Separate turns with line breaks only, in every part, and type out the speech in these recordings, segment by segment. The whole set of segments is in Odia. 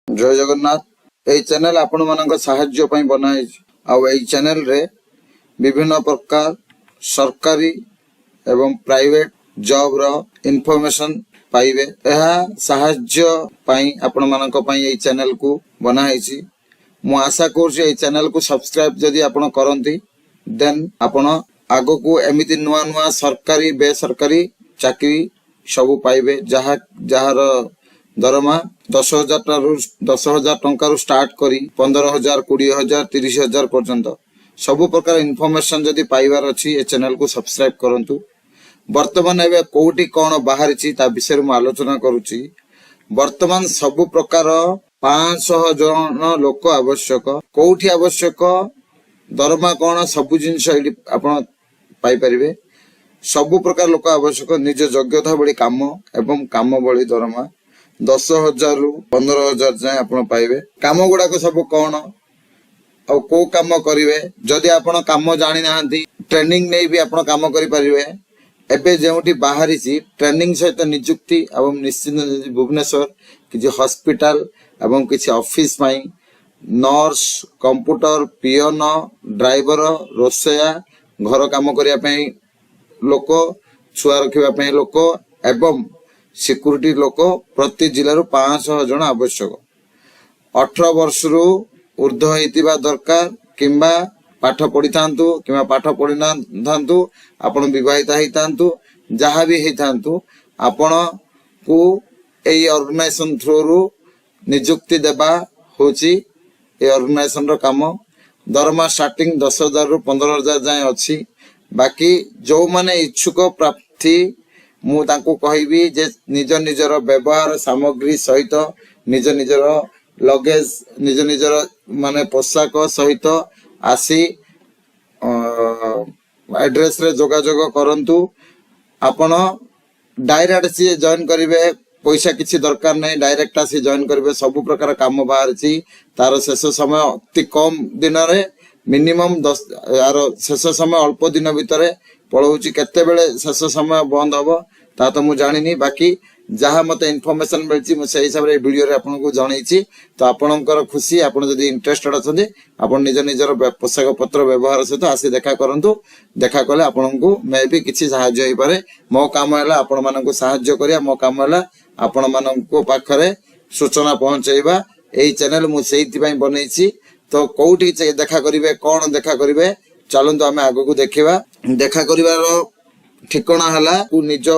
ଜୟ ଜଗନ୍ନାଥ। ଏଇ ଚ୍ୟାନେଲ ଆପଣମାନଙ୍କ ସାହାଯ୍ୟ ପାଇଁ ବନା ହେଇଛି ଆଉ ଏଇ ଚ୍ୟାନେଲରେ ବିଭିନ୍ନ ପ୍ରକାର ସରକାରୀ ଏବଂ ପ୍ରାଇଭେଟ ଜବର ଇନଫର୍ମେସନ ପାଇବେ। ଏହା ସାହାଯ୍ୟ ପାଇଁ, ଆପଣମାନଙ୍କ ପାଇଁ ଏଇ ଚ୍ୟାନେଲକୁ ବନା ହେଇଛି। ମୁଁ ଆଶା କରୁଛି, ଏଇ ଚ୍ୟାନେଲକୁ ସବସ୍କ୍ରାଇବ ଯଦି ଆପଣ କରନ୍ତି, ଦେନ୍ ଆପଣ ଆଗକୁ ଏମିତି ନୂଆ ନୂଆ ସରକାରୀ, ବେସରକାରୀ ଚାକିରି ସବୁ ପାଇବେ, ଯାହାର ଦରମା 10,000 ଠାରୁ, 10,000 ଟଙ୍କାରୁ ଷ୍ଟାର୍ଟ କରି 15,000, 20,000, 30,000 ପର୍ଯ୍ୟନ୍ତ। ସବୁ ପ୍ରକାର ଇନଫର୍ମେସନ ଯଦି ପାଇବାର ଅଛି, ଏ ଚ୍ୟାନେଲକୁ ସବସ୍କ୍ରାଇବ କରନ୍ତୁ। ବର୍ତ୍ତମାନ ଏବେ କୋଉଠି କଣ ବାହାରିଛି, ତା ବିଷୟରେ ମୁଁ ଆଲୋଚନା କରୁଛି। ବର୍ତ୍ତମାନ ସବୁ ପ୍ରକାର 500 ଜଣ ଲୋକ ଆବଶ୍ୟକ। କୋଉଠି ଆବଶ୍ୟକ, ଦରମା କଣ, ସବୁ ଜିନିଷ ଏଇଠି ଆପଣ ପାଇପାରିବେ। ସବୁ ପ୍ରକାର ଲୋକ ଆବଶ୍ୟକ। ନିଜ ଯୋଗ୍ୟତା ଭଳି କାମ ଏବଂ କାମ ଭଳି ଦରମା 10,000ରୁ 15,000 ଯାଏଁ ଆପଣ ପାଇବେ। କାମ ଗୁଡାକ ସବୁ କଣ ଆଉ କୋଉ କାମ କରିବେ? ଯଦି ଆପଣ କାମ ଜାଣିନାହାନ୍ତି, ଟ୍ରେନିଂ ନେଇ ବି ଆପଣ କାମ କରିପାରିବେ। ଏବେ ଯେଉଁଠି ବାହାରିଛି, ଟ୍ରେନିଂ ସହିତ ନିଯୁକ୍ତି ଏବଂ ନିଶ୍ଚିତ ଭୁବନେଶ୍ୱର କିଛି ହସ୍ପିଟାଲ ଏବଂ କିଛି ଅଫିସ ପାଇଁ ନର୍ସ, କମ୍ପ୍ୟୁଟର, ପିଅନ, ଡ୍ରାଇଭର, ରୋଷେୟା, ଘର କାମ କରିବା ପାଇଁ ଲୋକ, ଛୁଆ ରଖିବା ପାଇଁ ଲୋକ ଏବଂ ସିକ୍ୟୁରିଟି ଲୋକ ପ୍ରତି ଜିଲ୍ଲାରୁ 500 ଜଣ ଆବଶ୍ୟକ। 18 ବର୍ଷରୁ ଉର୍ଦ୍ଧ୍ୱ ହେଇଥିବା ଦରକାର, କିମ୍ବା ପାଠ ପଢିଥାନ୍ତୁ କିମ୍ବା ପାଠ ପଢିନଥାନ୍ତୁ, ଆପଣ ବିବାହିତ ହେଇଥାନ୍ତୁ, ଯାହା ବି ହେଇଥାନ୍ତୁ, ଆପଣକୁ ଏଇ ଅର୍ଗାନାଇଜେସନ ଥ୍ରୋରୁ ନିଯୁକ୍ତି ଦେବା ହଉଛି ଏଇ ଅର୍ଗାନାଇଜେସନର କାମ। ଦରମା ଷ୍ଟାର୍ଟିଂ 10,000ରୁ 15,000 ଯାଏଁ ଅଛି। ବାକି ଯୋଉମାନେ ଇଚ୍ଛୁକ ପ୍ରାର୍ଥୀ, ମୁଁ ତାଙ୍କୁ କହିବି ଯେ ନିଜ ନିଜର ବ୍ୟବହାର ସାମଗ୍ରୀ ସହିତ, ନିଜ ନିଜର ଲଗେଜ, ନିଜ ନିଜର ମାନେ ପୋଷାକ ସହିତ ଆସି ଆଡ୍ରେସରେ ଯୋଗାଯୋଗ କରନ୍ତୁ। ଆପଣ ଡାଇରେକ୍ଟ ସିଏ ଜଏନ୍ କରିବେ, ପଇସା କିଛି ଦରକାର ନାହିଁ। ଡାଇରେକ୍ଟ ଆସି ଜଏନ୍ କରିବେ। ସବୁ ପ୍ରକାର କାମ ବାହାରିଛି। ତାର ଶେଷ ସମୟ ଅତି କମ ଦିନରେ, ମିନିମମ୍ 10, ଆର ଶେଷ ସମୟ ଅଳ୍ପ ଦିନ ଭିତରେ ପଳଉଛି। କେତେବେଳେ ଶେଷ ସମୟ ବନ୍ଦ ହବ, ତା ତ ମୁଁ ଜାଣିନି। ବାକି ଯାହା ମତେ ଇନଫର୍ମେସନ ମିଳିଛି, ମୁଁ ସେଇ ହିସାବରେ ଏଇ ଭିଡିଓରେ ଆପଣଙ୍କୁ ଜଣେଇଛି। ତ ଆପଣଙ୍କର ଖୁସି, ଆପଣ ଯଦି ଇଣ୍ଟରେଷ୍ଟେଡ ଅଛନ୍ତି, ଆପଣ ନିଜ ନିଜର ପୋଷାକ ପତ୍ର ବ୍ୟବହାର ସହିତ ଆସି ଦେଖା କରନ୍ତୁ। ଦେଖା କଲେ ଆପଣଙ୍କୁ ମେ ବି କିଛି ସାହାଯ୍ୟ ହେଇପାରେ। ମୋ କାମ ହେଲା ଆପଣମାନଙ୍କୁ ସାହାଯ୍ୟ କରିବା। ମୋ କାମ ହେଲା ଆପଣମାନଙ୍କ ପାଖରେ ସୂଚନା ପହଞ୍ଚେଇବା। ଏଇ ଚ୍ୟାନେଲ ମୁଁ ସେଇଥିପାଇଁ ବନେଇଛି। ତ କୋଉଠି ଦେଖା କରିବେ, କଣ ଦେଖା କରିବେ, ଚାଲନ୍ତୁ ଆମେ ଆଗକୁ ଦେଖିବା। ଦେଖା କରିବାର ଠିକଣା ହେଲା, ନିଜ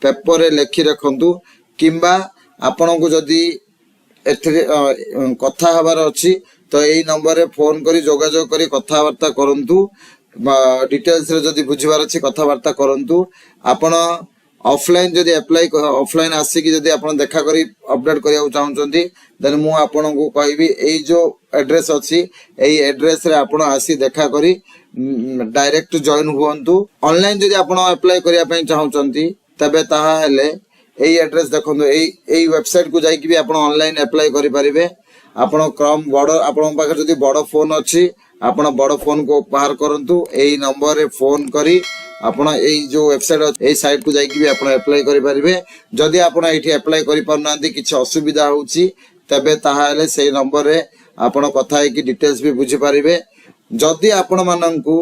ପେପରରେ ଲେଖି ରଖନ୍ତୁ, କିମ୍ବା ଆପଣଙ୍କୁ ଯଦି ଏଥିରେ କଥା ହେବାର ଅଛି, ତ ଏଇ ନମ୍ବରରେ ଫୋନ କରି ଯୋଗାଯୋଗ କରି କଥାବାର୍ତ୍ତା କରନ୍ତୁ। ଡିଟେଲ୍ସରେ ଯଦି ବୁଝିବାର ଅଛି, କଥାବାର୍ତ୍ତା କରନ୍ତୁ। ଆପଣ ଅଫଲାଇନ ଯଦି ଆପ୍ଲାଏ, ଅଫଲାଇନ ଆସିକି ଯଦି ଆପଣ ଦେଖା କରି ଅପଡେଟ କରିବାକୁ ଚାହୁଁଛନ୍ତି, ଦେନ୍ ମୁଁ ଆପଣଙ୍କୁ କହିବି, ଏଇ ଯୋଉ ଆଡ୍ରେସ ଅଛି, ଏଇ ଆଡ୍ରେସରେ ଆପଣ ଆସି ଦେଖା କରି ଡାଇରେକ୍ଟ ଜଏନ ହୁଅନ୍ତୁ। ଅନଲାଇନ ଯଦି ଆପଣ ଆପ୍ଲାଏ କରିବା ପାଇଁ ଚାହୁଁଛନ୍ତି, ତେବେ ତାହା ହେଲେ ଏଇ ଆଡ୍ରେସ ଦେଖନ୍ତୁ। ଏଇ ୱେବସାଇଟ କୁ ଯାଇକି ବି ଆପଣ ଅନଲାଇନ ଆପ୍ଲାଏ କରିପାରିବେ। ଆପଣ କ୍ରମ ବଡ, ଆପଣଙ୍କ ପାଖରେ ଯଦି ବଡ ଫୋନ ଅଛି, ଆପଣ ବଡ ଫୋନ କୁ ବାହାର କରନ୍ତୁ। ଏଇ ନମ୍ବରରେ ଫୋନ କରି ଆପଣ ଏଇ ଯୋଉ ୱେବସାଇଟ ଅଛି, ଏଇ ସାଇଟ କୁ ଯାଇକି ବି ଆପଣ ଆପ୍ଲାଏ କରିପାରିବେ। ଯଦି ଆପଣ ଏଇଠି ଆପ୍ଲାଏ କରିପାରୁନାହାନ୍ତି, କିଛି ଅସୁବିଧା ହଉଛି, ତେବେ ତାହାହେଲେ ସେଇ ନମ୍ବରରେ ଆପଣ କଥା ହେଇକି ଡିଟେଲ୍ସ ବି ବୁଝିପାରିବେ। ଯଦି ଆପଣ ମାନଙ୍କୁ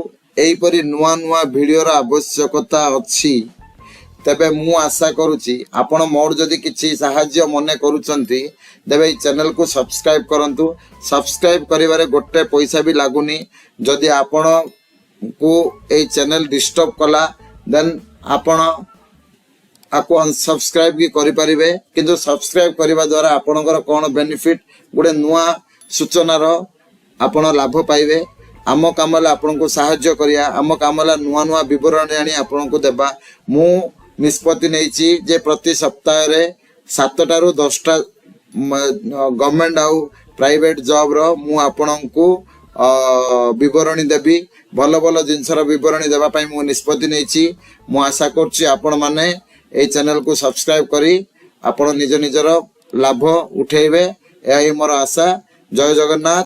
ଏଇପରି ନୂଆ ନୂଆ ଭିଡିଓର ଆବଶ୍ୟକତା ଅଛି, ତେବେ ମୁଁ ଆଶା କରୁଛି, ଆପଣ ମୋର ଯଦି କିଛି ସାହାଯ୍ୟ ମନେ କରୁଛନ୍ତି, ତେବେ ଏଇ ଚ୍ୟାନେଲକୁ ସବସ୍କ୍ରାଇବ କରନ୍ତୁ। ସବସ୍କ୍ରାଇବ କରିବାରେ ଗୋଟେ ପଇସା ବି ଲାଗୁନି। ଯଦି ଆପଣଙ୍କୁ ଏଇ ଚ୍ୟାନେଲ ଡିଷ୍ଟର୍ବ କଲା, ଦେନ୍ ଆପଣ ଆକୁ ଅନସବସ୍କ୍ରାଇବ ବି କରିପାରିବେ। କିନ୍ତୁ ସବସ୍କ୍ରାଇବ କରିବା ଦ୍ୱାରା ଆପଣଙ୍କର କଣ ବେନିଫିଟ? ଗୋଟେ ନୂଆ ସୂଚନାର ଆପଣ ଲାଭ ପାଇବେ। ଆମ କାମ ହେଲା ଆପଣଙ୍କୁ ସାହାଯ୍ୟ କରିବା। ଆମ କାମ ହେଲା ନୂଆ ନୂଆ ବିବରଣୀ ଆଣି ଆପଣଙ୍କୁ ଦେବା। ମୁଁ ନିଷ୍ପତ୍ତି ନେଇଛି ଯେ ପ୍ରତି ସପ୍ତାହରେ 7ଟାରୁ 10ଟା ଗଭର୍ଣମେଣ୍ଟ ଆଉ ପ୍ରାଇଭେଟ ଜବର ମୁଁ ଆପଣଙ୍କୁ ବିବରଣୀ ଦେବି। ଭଲ ଭଲ ଜିନିଷର ବିବରଣୀ ଦେବା ପାଇଁ ମୁଁ ନିଷ୍ପତ୍ତି ନେଇଛି। ମୁଁ ଆଶା କରୁଛି, ଆପଣମାନେ ଏଇ ଚ୍ୟାନେଲକୁ ସବସ୍କ୍ରାଇବ କରି ଆପଣ ନିଜ ନିଜର ଲାଭ ଉଠେଇବେ। ଏହା ହିଁ ମୋର ଆଶା। ଜୟ ଜଗନ୍ନାଥ।